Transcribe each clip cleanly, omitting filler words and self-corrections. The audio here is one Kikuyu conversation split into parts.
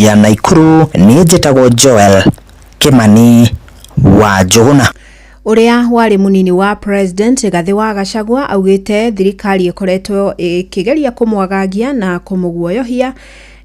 Ya Naikuru, niĩ njĩtagwo Joel Kimani wa Njũgũna. Ũrĩa warĩ mũnini wa president Rigathĩ wa Gachagua augĩte thirikari ĩkoretwo ĩkĩgeria kũmwagagia na kũmũguoyohia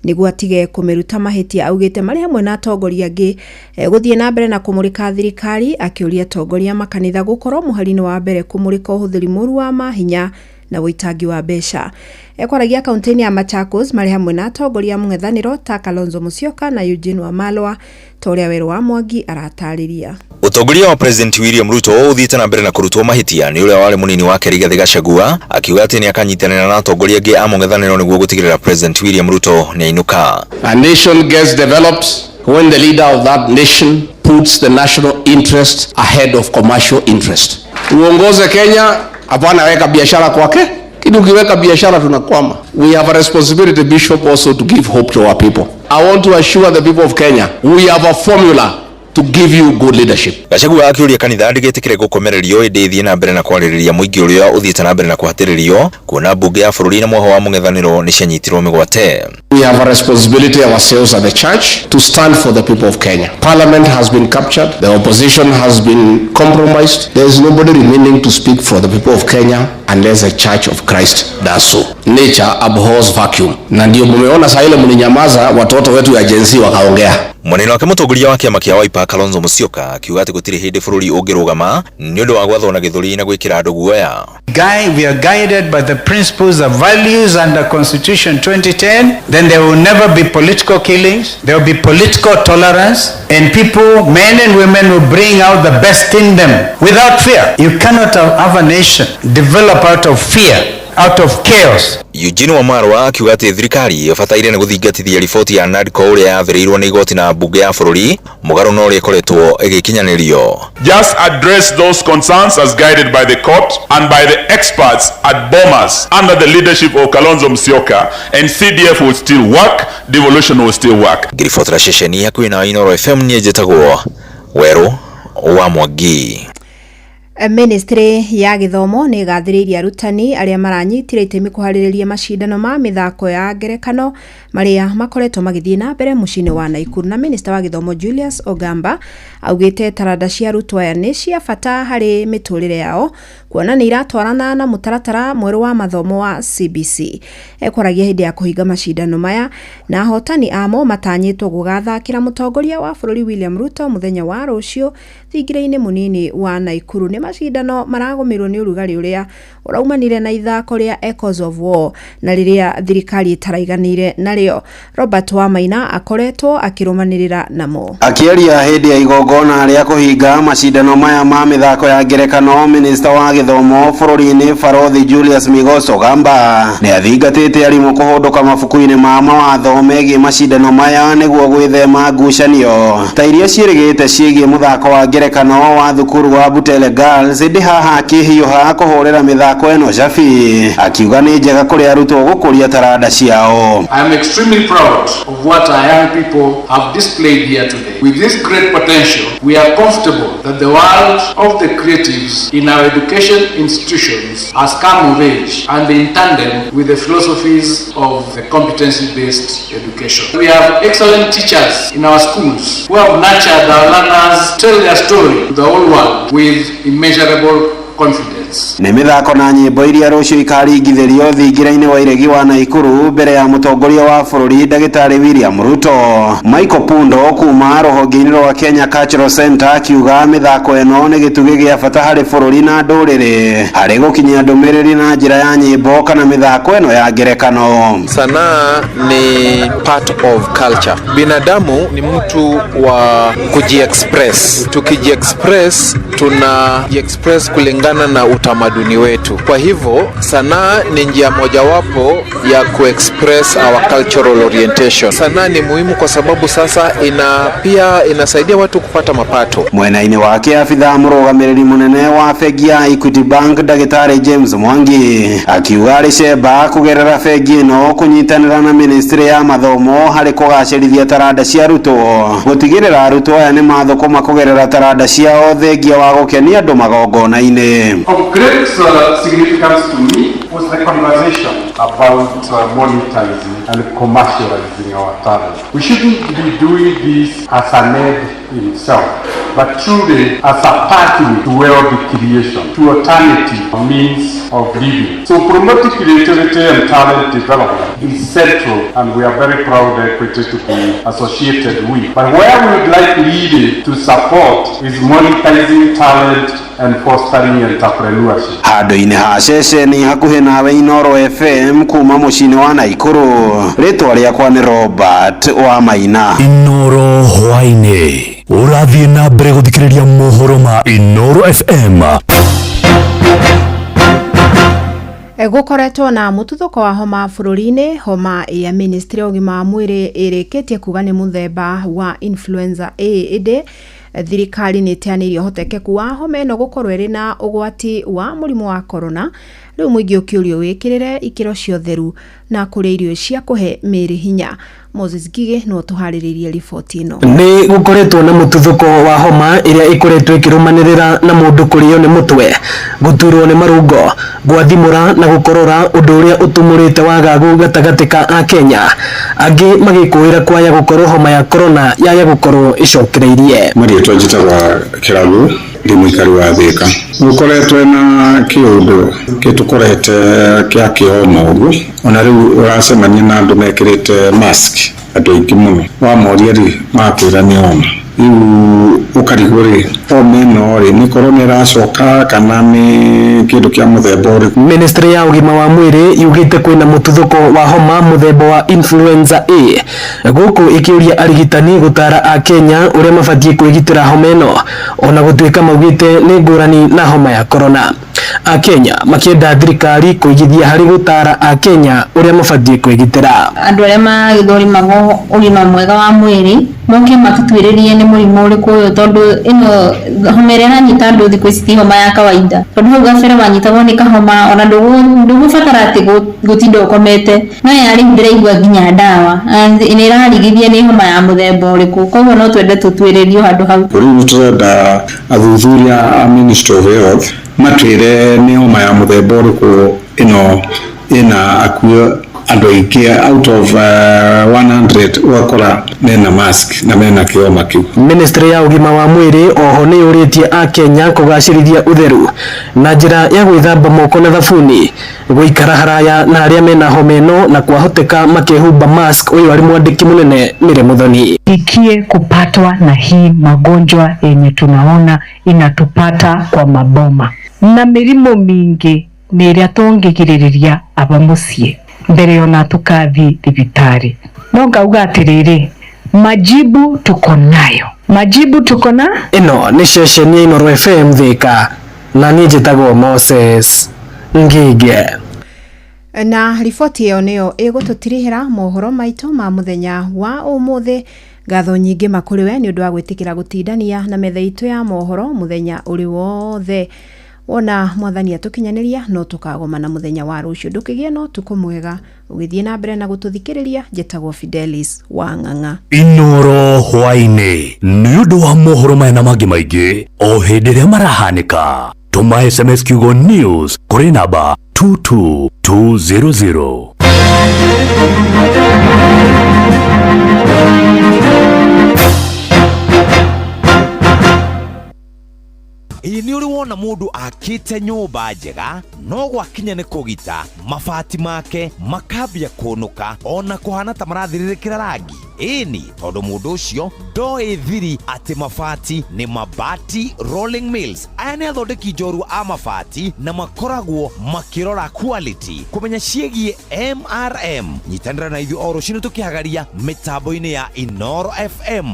nĩguo atige kũmĩruta mahĩtia. Augĩte marĩ hamwe na atongoria angĩ gũthiĩ na mbere na kũmũrĩka thirikari, akĩũria atongoria makanitha gũkorwo mũhari-inĩ wa mbere kũmũrĩka ũhũthĩri mũru wa mahinya na ũitangi wa mbeca. Ekwaragia kaunti-inĩ ya Machakos marĩ hamwe na atongoria a mũng'ethanĩro ta Kalonzo Musyoka na Eugene Wamalwa, ta ũrĩa Werũ wa Mwangi aratarĩria. Ũtongoria wa President William Ruto ũthiĩte na mbere na kũrutwo mahĩtia nĩ ũrĩa warĩ mũnini wake Rigathĩ Gachagua, akiuga atĩ nĩ akanyitanĩra na atongoria angĩ a mũng'ethanĩro nĩguo gũtigĩrĩra President William Ruto nĩ ainũka. A nation gets developed when the leader of that nation puts the national interest ahead of commercial interest. Uongoze Kenya, hapana weka biashara kwake. Lakini ukiweka biashara tunakwama. We have a responsibility, Bishop, also to give hope to our people. I want to assure the people of Kenya, we have a formula to give you good leadership. Gachagua akĩũria kanitha ndĩgetĩkĩre gũkomererio ĩndĩ ĩthiĩ na mbere na kwarĩrĩria mũingĩ ũrĩa ũthiĩte na mbere na kũhatĩrĩrio, kuona mbunge ya bũrũri na mwahũ wa mũng'ethanĩro nĩ cianyitirwo mĩgwate. We have a responsibility ourselves as the church to stand for the people of Kenya. Parliament has been captured, the opposition has been compromised. There is nobody remaining to speak for the people of Kenya unless the Church of Christ does so. Nature abhors vacuum. Na ndio mumeona saa ile mlinyamaza, watoto wetu ya Gen Z wakaongea. Mwena wake, mũtongoria wa kĩama kĩa Wiper Kalonzo Musyoka akiuga atĩ gũtirĩ hĩndĩ bũrũri ũngĩrũgama nĩ ũndũ wa gwathwo na gĩthũri na gwĩkĩra andũ guoya. We are guided by the principles of values under Constitution 2010, then there will never be political killings, there will be political tolerance, and people, men and women, will bring out the best in them without fear. You cannot have a nation develop out of fear, out of chaos. Eugene Wamalwa akiuga atĩ thirikari ĩbataire nĩ gũthingatithia riboti ya NADCO ũrĩa yathĩrĩirwo nĩ igoti na mbunge ya bũrũri, mũgarũ na ũrĩa ĩkoretwo ĩgĩkinyanĩrio. Just address those concerns as guided by the court and by the experts at Bomas under the leadership of Kalonzo Musyoka, and CDF will still work, devolution will still work. Ngĩribotera ceceni hakuhĩ na Inooro FM, niĩ njĩtagwo Werũ wa Mwangi. Ministry ya gĩthomo nĩ ĩgathĩrĩirie arutani arĩa maranyitire itemi kũharĩrĩria macindano ma mĩthako ya ngerekano marĩa makoretwo magĩthiĩ na mbere mũciĩ-inĩ wa Naikuru. Na minista wa gĩthomo Julius Ogamba augĩte taranda cia arutwo aya nĩ cia bata harĩ mĩtũrĩre yao, kuona nĩ iratwarana na mũtaratara mwerũ wa mathomo wa CBC. Ekwaragia hĩndĩ ya kũhinga macindano maya, na ahotani amo matanyĩtwo gũgathakĩra mũtongoria wa bũrũri William Ruto mũthenya wa rũciũ thingira-inĩ mũnini wa Naikuru. Nĩ macindano maragũmĩrwo nĩ ũrugarĩ ũrĩa ũraumanire na ithako rĩa Echoes of War na rĩrĩa thirikari ĩtaraiganĩire narĩo. Robert Wamaina akoretwo akĩrũmanĩrĩra namo. Akĩaria hĩndĩ ya igongona rĩa kũhinga macindano maya ma mĩthako ya ngerekano, minista wa gĩthomo bũrũri-inĩ Barothi Julius Migos Ogamba nĩ athingatĩte arimũ kũhũndũka mabuku-inĩ ma mawatho megiĩ macindano maya nĩguo gwĩthema ngucanio ta iria ciĩrĩgĩte ciĩgiĩ mũthako wa ngerekano wa thukuru wa Butele Girls. Ĩndĩ haha akĩhiũha kũhũrĩra mĩthako ĩno cabi, akiuga nĩ njega kũrĩ arutwo gũkũria taranda ciao. I am extremely proud of what our young people have displayed here today. With this great potential, we are comfortable that the world of the creatives in our education institutions has come of age and in tandem with the philosophies of the competency-based education. We have excellent teachers in our schools who have nurtured our learners tell their story to the whole world with immeasurable confidence. Nĩ mĩthako na nyĩmbo iria rũciũ ikaringithĩrio thingira-inĩ wa iregi wa Naikuru mbere ya mũtongoria wa bũrũri ndagĩtarĩ William Ruto. Michael Pundo kuma rũhonge-inĩ rwa Kenya Cultural Center akiuga mĩthako ĩno nĩ gĩtugĩ gĩa bata harĩ bũrũri na ndũrĩrĩ harĩ gũkinyia ndũmĩrĩri na njĩra ya nyĩmbo kana mĩthako ĩno ya ngerekano. Sanaa ni part of culture. Binadamu ni mtu wa kujiexpress. Tukijiexpress, tunajiexpress kulingana na utamaduni wetu. Kwa hivyo sanaa ni njia mojawapo ya kuexpress our cultural orientation. Sanaa ni muhimu kwa sababu sasa pia inasaidia watu kupata mapato. Mwena-inĩ wake, abithaa mũrũgamĩrĩri mũnene wa bengi ya Equity Bank ndagĩtarĩ James Mwangi akiuga arĩ cemba kũgerera bengi ĩno kũnyitanĩra na ministry ya mathomo harĩ kũgacĩrithia taranda cia arutwo, gũtigĩrĩra arutwo aya nĩ mathũkũma kũgerera taranda ciao thengia wa gũkenia andũ magongona-inĩ. Of great significance to me was the conversation about monetizing and commercializing our talent. We shouldn't be doing this as an end in itself, but truly as a pathway to wealth creation, to alternative means of living. So promoting creativity and talent development is central, and we are very proud Equity to be associated with. But where we would like really to support is monetizing talent and fostering entrepreneurship. Handũ-inĩ ha ceceni hakuhĩ nawe Inoro FM kuma mũciĩ-inĩ wa Naikuru, rĩtwa rĩakwa nĩ Robert wa Maina. Inoro hwaĩ-inĩ ũrathiĩ na mbere gũthikĩrĩria mohoro ma Inoro FM. Gũkoretwo na mũtuthũko wa homa bũrũri-inĩ. Homa ya ministry ya ũgima wa mwĩrĩ ĩrĩkĩtie kuga nĩ mũthemba wa influenza A, ĩndĩ thirikari nĩ ĩteanĩirie ũhotekeku wa homa ĩno gũkorwo ĩrĩ na ũgwati wa mũrimũ wa corona. Rĩu mũingĩ ũkĩũrio wĩkĩrĩre ikĩro cia ũtheru na kũrĩa irio cia kũhe mĩĩrĩ hinya. Moses Ngigĩ no tũharĩrĩirie riboti ĩno. Nĩ gũkoretwo na mũtuthũko wa homa ĩrĩa ĩkoretwo ĩkĩrũmanĩrĩra na mũndũ kũrĩo nĩ mũtwe, gũturwo nĩ marũngo, gwathimũra na gũkorora, ũndũ ũrĩa ũtumũrĩte wagagu gatagatĩ ka akenya, angĩ magĩkũĩra kwaya gũkorwo homa ya corona yaya gũkorwo ĩcokereirie. Marĩtwa njĩtagwa Kĩragu, ndĩ mũikari wa Thĩka. Gũkoretwo na kĩũndũ gĩtũkorete kĩa kĩhoma ũguo, ona rĩu ũracemania na andũ mekĩrĩte mask, andũ aingĩ mũno, wamoria rĩ magakwĩra nĩ homa. Rĩu ũkarigwo rĩ, homa ĩno rĩ nĩ korona ĩracoka kana nĩ kĩndũ kĩa mũthemba ũrĩkũ? Ministry ya ũgima wa mwĩrĩ yugĩte kwĩna mũtuthũko wa homa mũthemba wa influenza A, gũkũ ĩkĩũria arigitani gũtara akenya ũrĩa mabatiĩ kwĩgitĩra homa ĩno, ona gũtuĩka maugĩte nĩ ngũrani na homa ya corona. Akenya makĩenda thirikari kũigithia harĩ gũtara akenya ũrĩa mabatiĩ kwĩgitĩra. Andũ arĩa magĩthũrimagwo ũgima mwega wa mwĩrĩ moke matũtuĩrĩrie nĩ mũrimũ ũrĩkũ ũyũ, tondũ ĩno homa ĩrĩa ĩranyita andũ thikũ ici ti homa ya kawaida, tondũ hau gabere wanyitagwo nĩ kahoma ona ndũgũbatara atĩ gũtinda ũkomete, no ya rĩu ndĩraigua nginya ndawa nĩ ĩrarigithia nĩ homa ya mũthemba ũrĩkũ, koguo no twende tũtuĩrĩrio handũ hau. Rĩu tũrenda athuthuria a Ministry of Health matwĩre nĩ homa ya mũthemba ũrĩkũ ĩno ĩna akuo andũ aingĩ out of 100 ũgakora mena mask na mena kĩhoma kĩu. Ministry ya ũgima wa mwĩrĩ oho nĩ yũrĩtie akenya kũgacĩrithia ũtheru na njĩra ya gwĩthamba moko na thabuni, gũikara haraya na arĩa mena homa ĩno, na kwahoteka makehumba mask. Ũyũ arĩ mwandĩki mũnene Mary Muthoni. Ikie kupatwa na hii magonjwa yenye tunaona inatupata kwa maboma na mĩrimũ mingĩ nĩ ĩrĩa tũngĩgirĩrĩria aba mũciĩ mbere ona tukathi thibitarĩ. No ngauga atĩrĩrĩ, majibu tuko nayo, majibu tuko na. Ĩno nĩ ceceni ya Inoro FM Thĩka, na niĩ njĩtagwo Moses Ngige. Na riboti ĩyo nĩyo ĩgũtũtirihĩra mohoro maitũ ma mũthenya wa ũmũthĩ. Ngatho nyingĩ makũrĩ we nĩ ũndũ wa gwĩtĩkĩra gũtindania na metha itũ ya mohoro mũthenya ũrĩ wothe. Wona mwathani atũkinyanĩria no tũkagomana mũthenya wa rũciũ. Ndũkĩgĩe na ũtukũ mwega ũgĩthiĩ na mbere na gũtũthikĩrĩria. Njĩtagwo Fidelis wa Ng'ang'a. Inoro hwaĩ-inĩ nĩ ũndũ wa mohoro maya na mangĩ maingĩ o hĩndĩ ĩrĩa marahanĩka, tũma SMS kiugo news kũrĩ namba 22200. Ĩĩ nĩ ũrĩ wona mũndũ akĩte nyũmba njega no gwakinya nĩ kũgita mabati make makambia kũnũka ona kũhana ta marathirĩrĩkĩra rangi? Ĩni, tondũ mũndũ ũcio ndoĩ thiri atĩ mabati nĩ Mabati Rolling Mills. Aya nĩ athondeki njorua a mabati na makoragwo makĩrora quality kũmenya ciĩgiĩ MRM. Nyitanĩra na ithuĩ o rũcinĩ tũkĩhagaria mĩtambo-inĩ ya Inoro FM.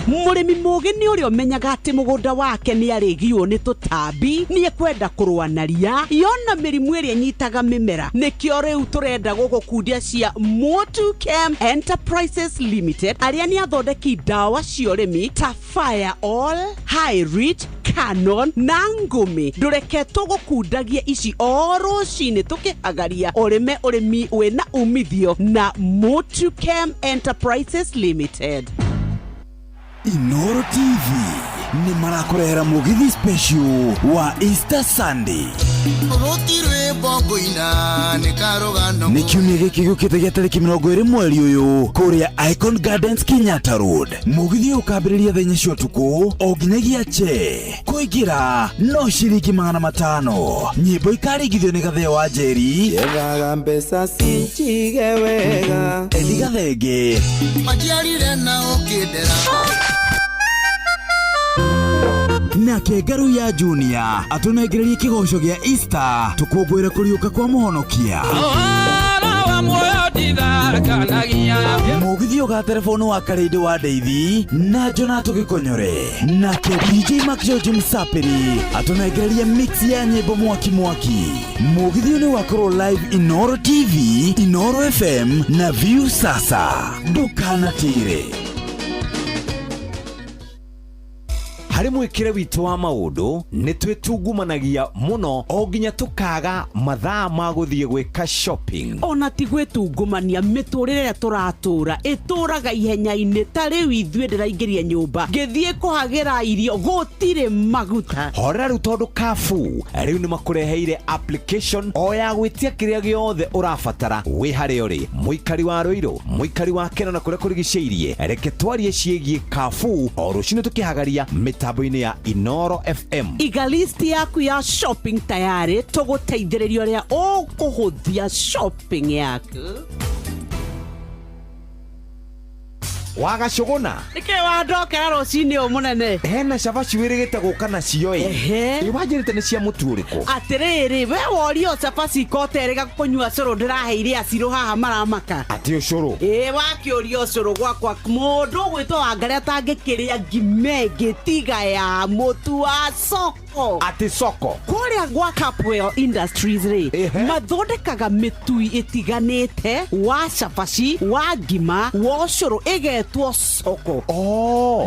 Mũrĩmi mũgĩ nĩ ũrĩa ũmenyaga atĩ mũgũnda wake nĩ arĩgiwo nĩ tũtambi, nĩ ekwenda kũrũa na ria yona mĩrimũ ĩrĩa ĩnyitaga mĩmera. Nĩkĩo rĩu tũrenda gũgũkundia cia Motu Chem Enterprises Limited, arĩa nĩ athondeki ndawa cia ũrĩmi ta Fire All, High Rich, Canon na Ngũmi. Ndũreke tũgũkundagie ici o rũcinĩ tũkĩhagaria ũrĩme ũrĩmi wĩna umithio na Motu Chem Enterprises Limited. Inoro TV nĩ marakũrehera mũgithi special wa Easter Sunday. Nĩ kiumia gĩkĩ gĩũkĩte gĩa tarĩki 20 mweri ũyũ kũrĩa Icon Gardens Kenyatta Road. Mũgithi ũyũ ũkambĩrĩria thaa 4 cia ũtukũ o nginyagia che. Kũingĩra no ciringi 500. Nyĩmbo ikaringithio nĩ Gathee wa Njeri. Njethaga mbeca cinjige wega. Eli Gathenge. Majiarire na ũkĩndera. Nake Ngaruiya Junior atũnengererie kĩgoco gĩa Easter tũkũngũĩre kũriũka kwa mũhonokia. Mũgithi ũgaterebo wa Karĩndĩ wa Ndeithi na Jonato Gĩkonyore. Nake DJ Mark George Msapiri atũnengererie mix ya nyĩmbo mwaki mwaki. Mũgithi ũyũ nĩ wakorwo live Inoro TV, Inoro FM na View Sasa. Ndũkanatĩre. Harĩ mwĩkĩre witũ wa maũndũ nĩ twĩtungumanagia mũno o nginya tũkaga mathaa ma gũthiĩ gwĩka shopping. Ona ti gwĩtungumania, mĩtũrĩre ĩrĩa tũratũra ĩtũraga ihenya-inĩ. Ta rĩu ithuĩ ndĩraingĩria nyũmba ngĩthiĩ kũhagĩra irio gũtirĩ maguta. Horera rĩu tondũ Carrefour rĩu nĩ makũreheire application o ya gwĩtia kĩrĩa gĩothe ũrabatara wĩ harĩa ũrĩ, mũikari wa Rũirũ, mũikari wa Kena na kũrĩa kũrigicĩirie. Reke twarie ciĩgiĩ Carrefour o rũcinĩ tũkĩhagaria mĩtambo-inĩ ya Inoro FM. Iga list yaku ya shopping tayari tũgũteithĩrĩria ũrĩa ũkũhũthia shopping yaku. Wagacũgũna nĩkĩ wandokera rũcinĩ ũyũ mũnene? Hena cabaci wĩrĩgĩte gũka nacio ĩ. Wanjĩrĩte nĩ cia mũtu ũrĩkũ? Atĩrĩrĩ, we worio cabaci ikoterĩga kũnyua cũrũ ndĩraheire acirũ haha maramaka. Atĩ ũcũrũ? Ĩ, wakĩũria ũcũrũ gwakwa mũndũ ũgwĩtwo Wangarĩ atangĩkĩrĩa ngima ĩngĩ tiga ya mũtu wa soko. Atĩ soko? Kũrĩa gwa Capwell Industries rĩ, mathondekaga mĩtui ĩtiganĩte wa cabaci, wa ngima, wa ũcũrũ ĩgetwo soko.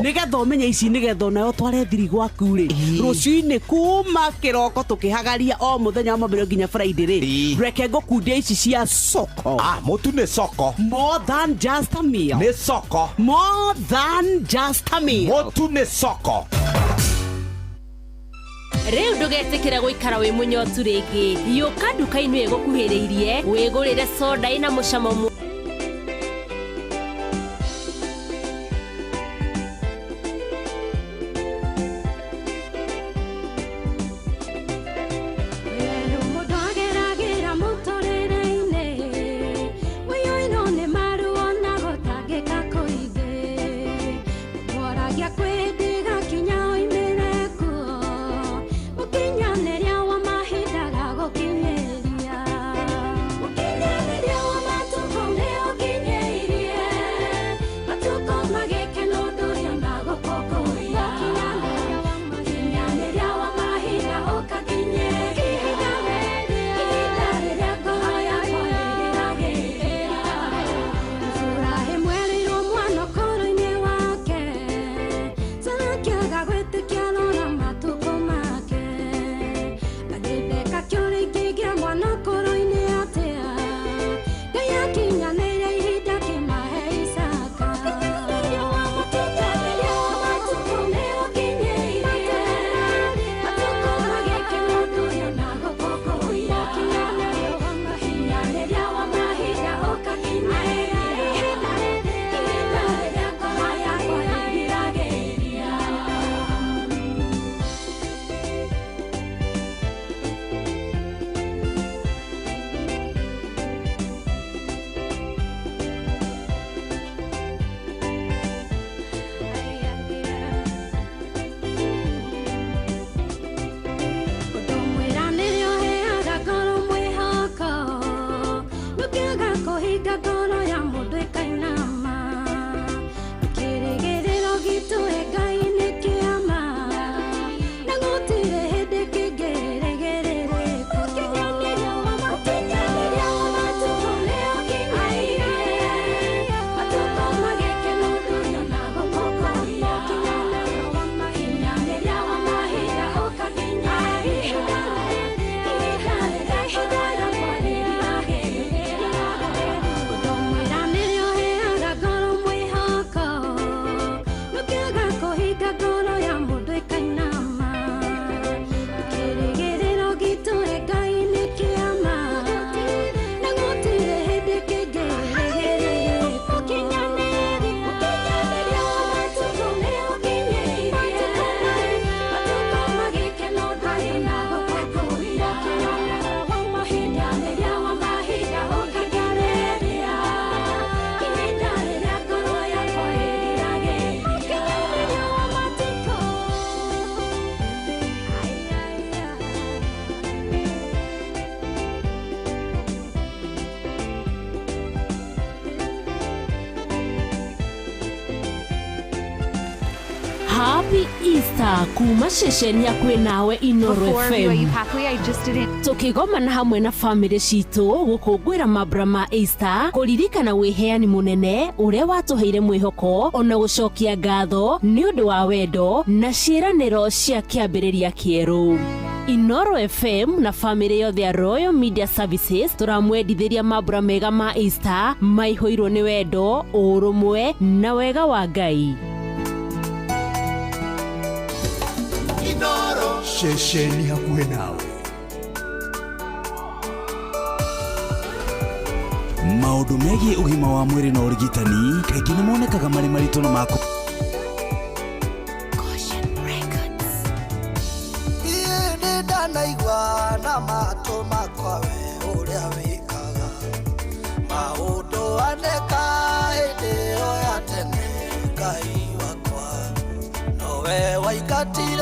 Nĩgetha ũmenye ici, nĩgetha onawe ũtware thiri gwaku rĩ, rũcinĩ kuma kĩroko tũkĩhagaria o mũthenya wa Mwambĩrĩrio nginya Friday rĩ, reke ngũkundia ici cia soko. Mũtu nĩ soko. More than just a meal. Nĩ soko. More than just a meal. Mũtu nĩ soko. Rĩu ndũgetĩkĩre gũikara wĩ mũnyotu rĩngĩ. Yũka nduka-inĩ ĩgũkuhĩrĩirie wĩgũrĩre soda ĩna mũcamo. Happy Easter kuma ceceni hakuhĩ nawe Inoro Before FM. BYU Pathway, I just didn't Tũkĩgomana hamwe na bamĩrĩ citũ gũkũngũĩra mambura ma Easter, kũririkana wĩheani mũnene ũrĩa watũheire mwĩhoko, ona gũcokia ngatho nĩ ũndũ wa wendo na ciĩranĩro cia kĩambĩrĩria kĩerũ. Inoro FM na bamĩrĩ yothe ya Royal Media Services tũramwendithĩria mambura mega ma Easter maihũirwo nĩ wendo, ũrũmwe na wega wa Ngai. Ceceni hakuhĩ nawe. Maũndũ megiĩ ũgima wa mwĩrĩ na ũrigitani kaingĩ nĩ monekaga marĩ maritũ na makũ. Niĩ nĩ ndanaigua na matũ makwa we ũrĩa wĩkaga maũndũ aneka hĩndĩ ĩyo ya tene. Ngai wakwa, nowe waingatire.